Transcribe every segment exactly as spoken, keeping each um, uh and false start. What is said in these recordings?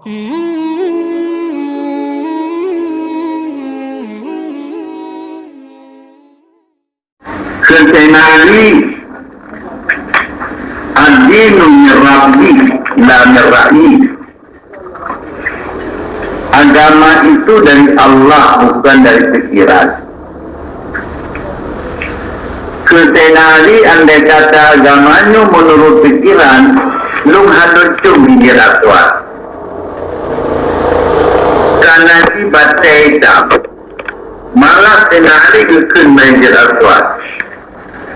Kheun Saidina Ali, "Ad-dinu min Rabbi, la min ra'yi." Agama itu dari Allah, bukan dari pikiran. Kheun Saidina Ali, andai kata agama nyoe menurut pikiran, lôn hana lôn cium Hajar Aswad. Karena di batée itam. Malah Saidina Ali geukheun bak Hajar Aswad,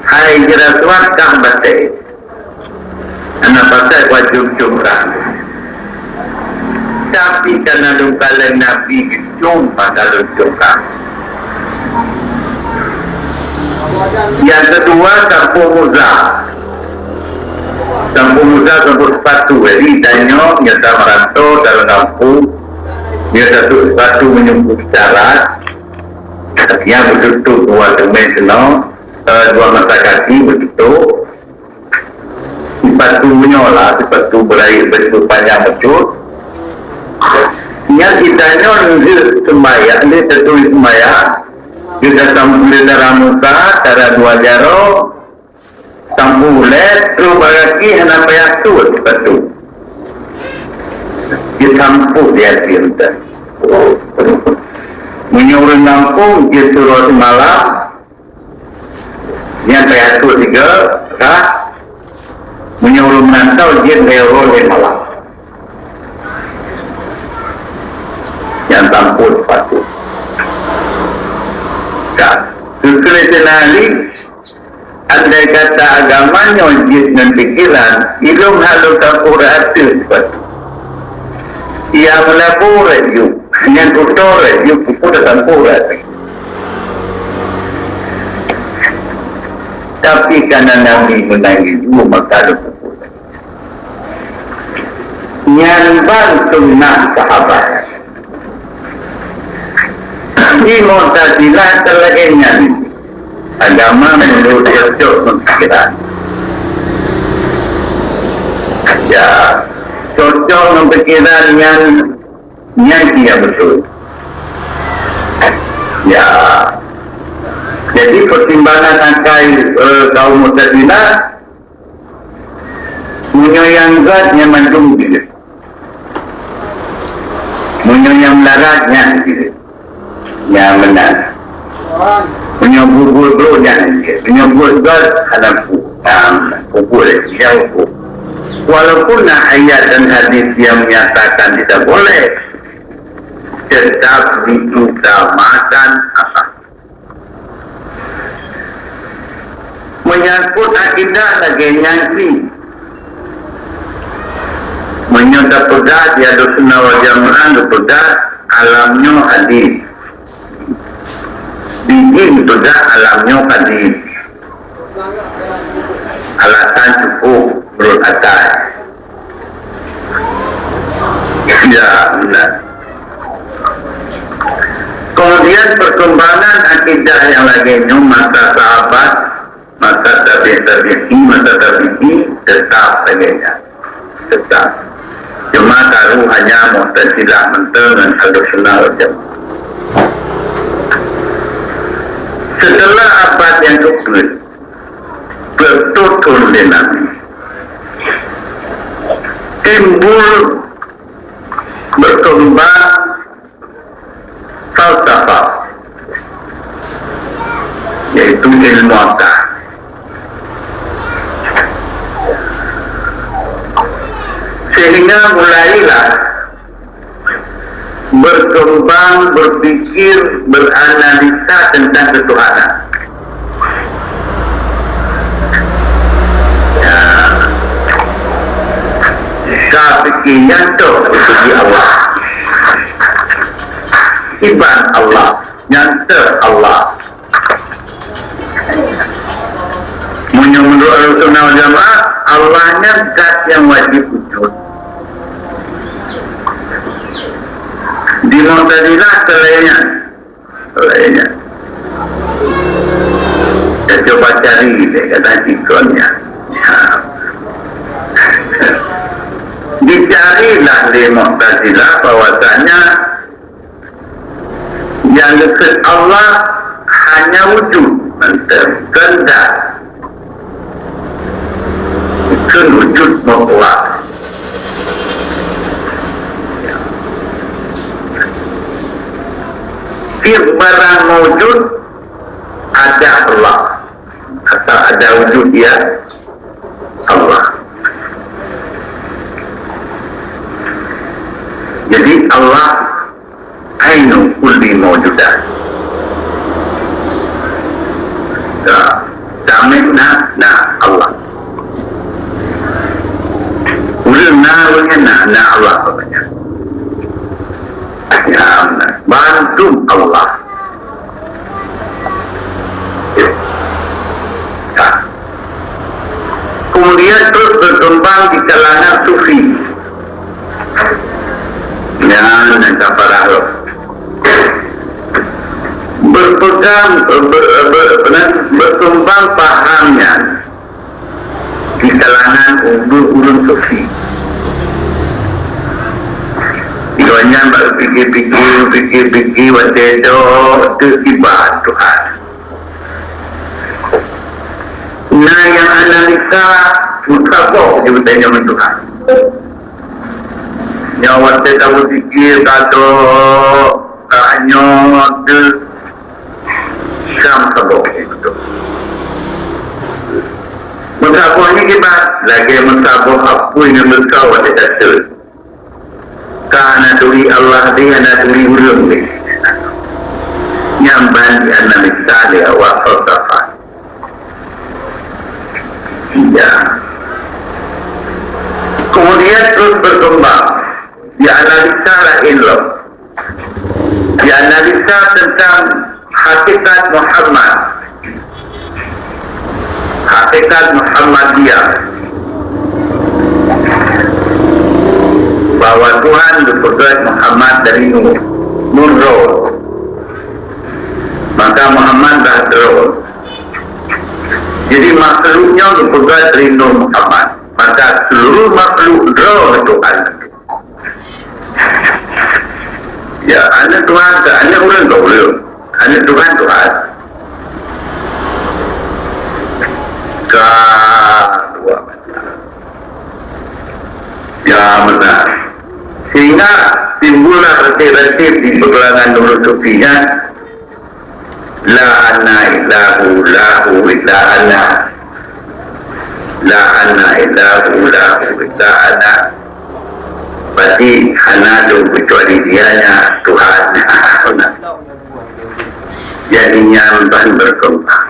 "Hai Hajar Aswad, kah batée. Hana pasai kucium-cium kah." Tapi karena lôn kalon Nabi geucium, maka lôn cium kah. Nyang keudua, sampôh muza. Sampôh muza, sampôh sipatu. Jadi, tanyoe nyang ka meurantô dalam gampông, nyoe tatôk sipatu meunyoe peue syarat, artinya beututôp dua teumé keunoe, eh, dua mata kaki beututôp. Sipatu meunyoe lah, sipatu beurayeuk, beupanyang bacut. Nyan geutanyoe lheueh seumbahyang, lheueh taturi seumbahyang, geutanyoe lheueh dara muka, dara dua jaroe, sampôh ulée, trôh bak gaki hana payah tuet sipatu. Geusampôh di ateueh mantong. Meunyoe ureuëng gampông, jeuet siuroe simalam, nyan payah tuet tiga rakaat. Meunyoe ureuëng meurantô, jeuet lhée uroe lhée malam. Nyan sampôh sipatu. Ka, keu Saidina Ali, andai kata agama nyoe jeuet ngon pikiran, ilôn hana lôn sampôh rata sipatu. Ia meulabu rot yub, nyan kuto rot yub, peue tasampôh rata. Tapi karena Nabi meunan geuyue, maka lôn sampôh rata. Nyan ban sunnah sahabat. Di Mu'tazilah teulagée nyan, agama meunurot cocok ngon pikiran. Ya, cocok ngon pikiran nyan, nyan nyang beutôi. Ya. Jadi, pertimbangan akai, eh, kaum Mu'tazilah, meunyoe nyang zat nyan mandum jeuet. Meunyoe nyang meularat nyan jeuet. Nyan meunan. Meunyoe buet-buet brok nyan jeuet. Meunyoe buet zat hana buet. Nah, buet nyang buet. Walaupun na ayat dan hadis yang menyatakan tidak boleh, tetap diutamakan akal. Menyangkut akidah lagée nyan cit. Meunyoe tapeugah di Ahlussunnah wal Jamaah geupeugah alam nyoe hadis. Di jih geupeugah alam nyoe hadis. Alasan cukup menurut akai. Ya, benar. Kemudian perkembangan akidah yang lagée nyoe masa sahabat, masa tabi' tabi'in, masa tabi'in tetap lagée nyan. Tetap. Cuma taru hanya Mu'tazilah mantong ngon Ahlussunnah wal Jamaah. Setelah abad nyang keupeuet, beututun lé Nabi, timbul berkembang falsafah, yaitu ilmu akal. Sehingga mulailah berkembang, berpikir, beranalisa tentang ketuhanan. Ya. Ka pikir nyan toh dipuji Allah. Iban Allah, nyan toh Allah. Meunyoe meunurot Ahlussunnah wal Jamaah, Allah nyan zat nyang wajéb wujud. Di Mu'tazilah seulaén nyan, seulaén nyan. Tacoba cari deh, kadang sikon nyan. Ha. Di Diingkarilah lé Mu'tazilah bahwasanya nyang geukheun Allah hanya wujud, mantong keuheundak. Kheun wujud meukuat. Tiep barang maujud ada Allah. Asal ada wujud, ya Allah. Jadi Allah ainu kulli maujudat. Ya, damik na, na Allah. Ulun na, ulun na, na Allah pokoknya. Ya, bantu Allah. Ya. Kemudian terus berkembang di kalangan sufi. Nyan nyang ka parah lom. Berpegang, ber, ber, ber, berkembang pahamnya di kalangan ureuëng-ureuëng sufi. Gobnyan bak pikir-pikir, pikir-pikir, watée dok teukiban Tuhan. Na nyang analisa meusaboh di butée nyoe Tuhan. Nyoe watée tabeuzikir ka trok, ka nyoe teuh ka meusaboh di butée. Meusaboh nyoe kiban lagée meusaboh apui ngon leuka watée tateun. Ka hana turi Allah deh, hana turi ureuëng deh. Nyan ban dianalisa lé awak falsafah. Ya. Kemudian terus berkembang. Dianalisa laén lom. Dianalisa tentang hakikat Muhammad. Hakikat Muhammadiyah, bahwa Tuhan geupeugét Muhammad dari Nur, Nur Roh. Maka Muhammad dah droe. Jadi makhluk nyoe geupeugét dari Nur Muhammad. Maka seluruh makhluk droe Tuhan. Ya, aneuëk Tuhan ka aneuëk ureuëng ka ureuëng. Aneuëk Tuhan, Tuhan. Ka dua mata. Ya, benar. Sehingga timbullah resep-resep di pergelangan ureuëng sufi nyan. La ana illahu lahu illa ana. La ana illahu lahu illa ana. Berarti hana dong kecuali dianya Tuhan. Jadi nyan ban berkembang.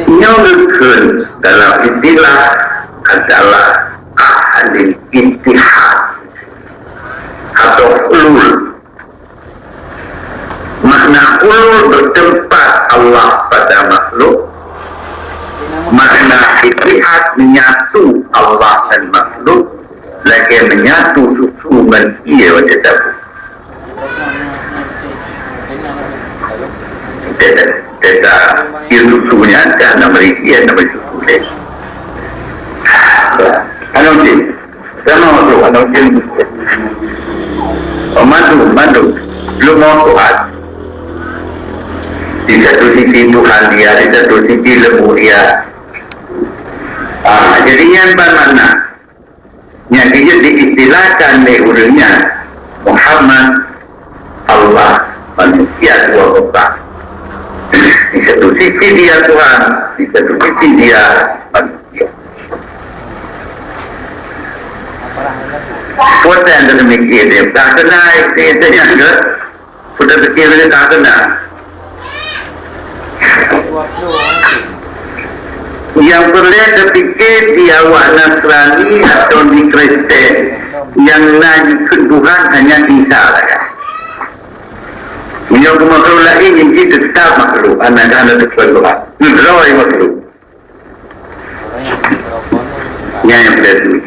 Nyoe geukheun dalam istilah adalah ahli ittihad atau hulul. Makna hulul bertempat Allah pada makhluk. Makna ittihad menyatu Allah dan makhluk, lagée menyatu susu ngon ie watée tabu. Teta, teta, ie susu nyan kan nama ie nama susu deh. Anu cit. Sama tu, anu cit. Oh, mandu, mandu. Belum mau Tuhan. Di satu sisi Tuhan dia, di satu sisi lembu dia. Ah, jadi nyan ban makna. Nyang jeuet diistilahkan lé ureuëng nyan, Muhammad, Allah, manusia dua muka. Di satu sisi dia Tuhan, di satu sisi dia manusia. Peue nyang demikian dia, tak kenal itu nyang ke Udah pikir dia tak kena. Yang peureulée teupike di awak Nasrani atau di Kristen nyang na jikheun Tuhan hanya Isa saja. Meunyoe keu makhluk laén, jih teutap makhluk, hana, hana teukheun Tuhan. Neudroe makhluk. Nyan nyang peue.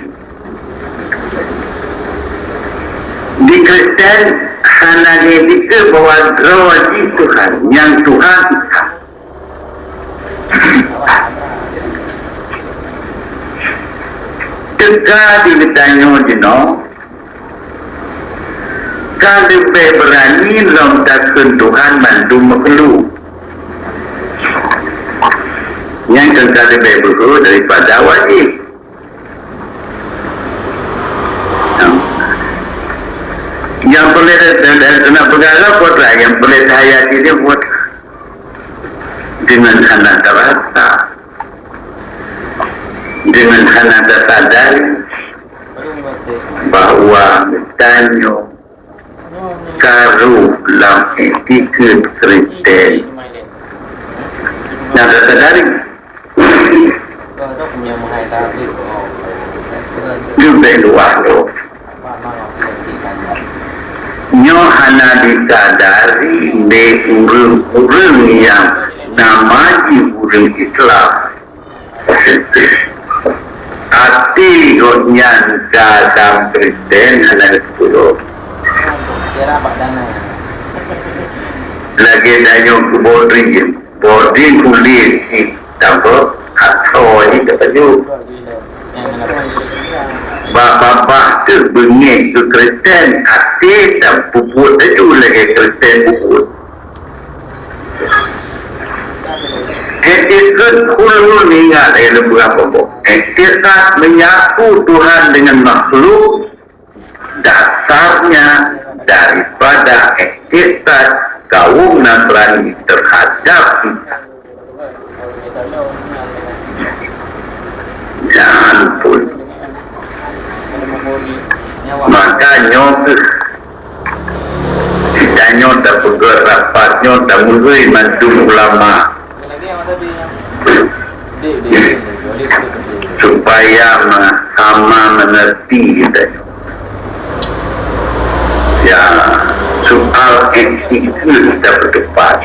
Di Kristen hana jiteupeue bahwa droe jih Tuhan, nyang Tuhan Isa. Teuka di geutanyoe jinoe ka leubeh beurani lom takheun Tuhan mandum makhluk. Nyan kan ka leubeh beuhe daripada wajéb. Nyang peureulée dan, dan keuneuk peugah lom putra, nyang peureulée tahayati nyoe putra. Deungon hana tarasa, deungon hana tasadari bahwa geutanyoe ka rôh lam iktikeuet Kristen. Nyang tasadari. Leubeh luwah lom. Nyoe hana disadari lé ureuëng-ureuëng nyang nama jih ureuëng Islam. Até gobnyan ka lam Kristen hana geuteupeue. Lagée tanyoe keu bodri, bodri kulét jih tabok atô jih tapajoh. Bak babah teuh beungéh keu Kristen, até dan peubuet laju lagée Kristen peubuet. Iktikeuet ulôn ingat lé leumbah boboh. Iktikad menyatu Tuhan dengan makhluk dasarnya daripada iktikad kaum Nasrani terhadap Isa. Jangan pun. Maka nyoe kheueh Geutanyoe tapeugöt rapat nyoe tameuhôi mandum ulama, supaya sama mengerti geutanyoe. Ya, soal etika tapeuteupat.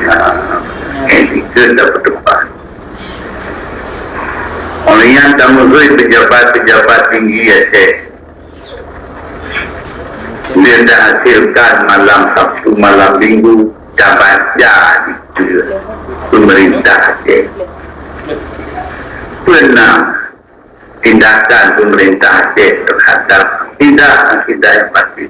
Ya, etika tapeuteupat. Oleh nyan tameuhôi pejabat-pejabat tinggi Aceh. Dia dihasilkan malam Sabtu, malam Minggu, dan baca di pemerintah Aceh. Pernah tindakan pemerintah Aceh terhadap tidak akidah yang pasti.